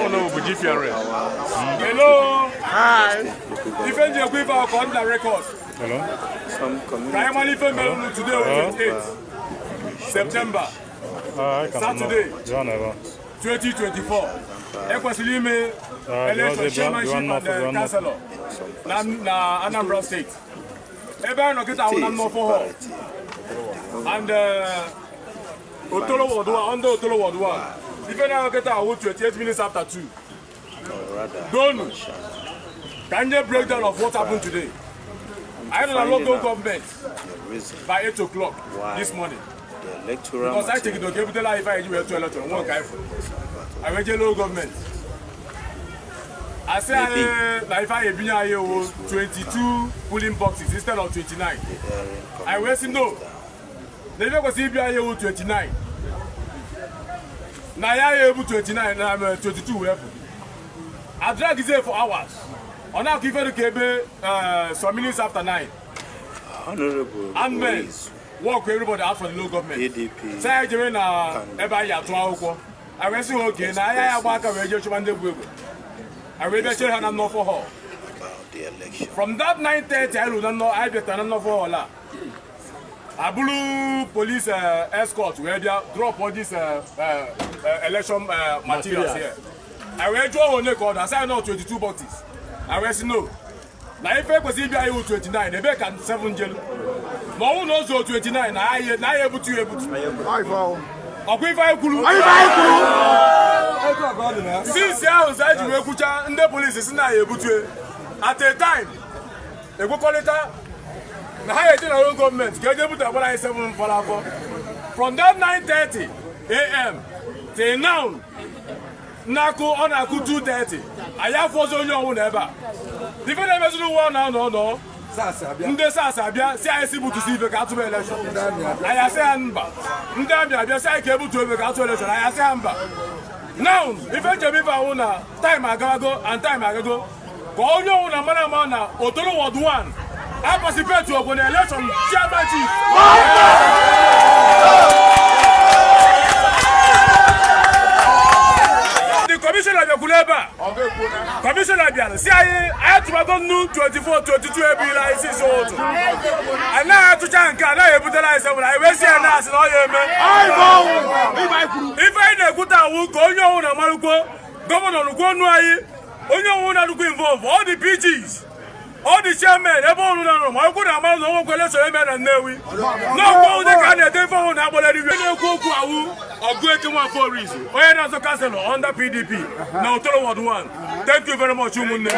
Ono bụ GPRS. Hello. Hi. Ife nji ekwu ife ahụ ka ọ dị na record. Hello? Some Ka anyị mara community ife mere unu today, 28 September Ah, ka m nọ. Saturday. Bịa n'ebe a. 2024. Ekwesịrị ime Ah, election bịa- chairmanship bịa and nnọfụ, bịa nnọfụ. councillor na Anambra State. Ebe anyị nọ kịta ahụ na is Nnọfọ Hall imperative. and Otolo Ward 1, under Otolo Ward 1. Ife na kịta ahụ 28 minutes after 2. Or rather, Donu. Ka nye breakdown of what happened today. Anyị nọ na local government the reason by 8 o'clock why this morning. the electoral Because anyị material chegide ka ebutela anyị ife anyị ji wee tụọ election nwe nke anyị fụrụ. Anyị wee jee local government. Asị anyị na ife anyị ebinye anyị ewu 22 polling boxes instead of 29. the erring Anyị wee sị no. Na ife kwesịrị ibia anyị ewu 29. Na ya ebu 29 na 22 wee pụ. I drag it for hours. Ọ na-akụ ife dị ka ebe some minutes after 9. Honorable And men Orizu, work everybody out for the local government. PDP Sị anyị jebe na ebe anyị atụ akwụkwọ. Anyị wee sị ha oke na ahịa ya agba aka wee jee chụba ndị egwu egwu. Anyị wee bịa chere ha na Nnọfọ Hall. About the election. From that 9:30 anyị ruru na nnọ anyị bịatara na Nnọfọ Hall a. Abụrụ police escort wee bịa drop all these election materials here. Anyị wee jụọ ha onye ka ọ dị, asị anyị nọ 22 boxes. Anyị wee sị no. Na ife kwesịrị ịbịa iwu 29, ebe ka 7 jelu. Ma ọnwụ na o zuo 29 na anyị ebutu ya ebutu. Ọkwa ife anyị kwuru. Since ahụ sị anyị ji wee kwucha, ndị polisi si na ya ebutue. At a time, ekwekọrịta na ha eje na local government ka eje bute agbara anyị 7 fọrọ afọ. From that 9:30 a.m. till now, na-akụ ọ na-akụ 2:30, anyị afọzi onye ọnwụ na ebe a. Ife na-emeziri ụwa na anọ nọ ndị SARS abịa si anyị si butusi ife ka atụba election, anyị asị ha mba. Ndị army abịa si anyị ka ebutu ife ka atụ election, anyị asị ha mba. Now, ife njem ife ahụ na time agago and time agago ka onye ọnwụ na mara ama na Otolo Ward 1 a participate ọgwụ na election chairmanship. The commissioner bịakwuru ebe a. Commissioner bịara si anyị anyị tụbago nnu 24 22 ebirila anyị si ụtụ anyị naghị atụcha nke a naghị ebutere anyị 7. Anyị wee si ya na asị na ọ ya eme. Ife anyị na-ekwute awụ ka onye ọnwụ na amarụkwo governor nụkwo onu anyị, onye ọnwụ na-adụkwa involve, all the PGs, all the chairmen ebe ọrụ na nọ ma ekwu na amarụ na onwekwe election eme na Nnewi n'ọkwa ụdị ka a na-ede ife ọhụrụ na-agbara iwe na-ekwu okwu awụ ọgụ eke Nwafọ Orizu, onye na-azọ councillor under PDP na Otolo Ward 1. Thank you very much, ụmụnne.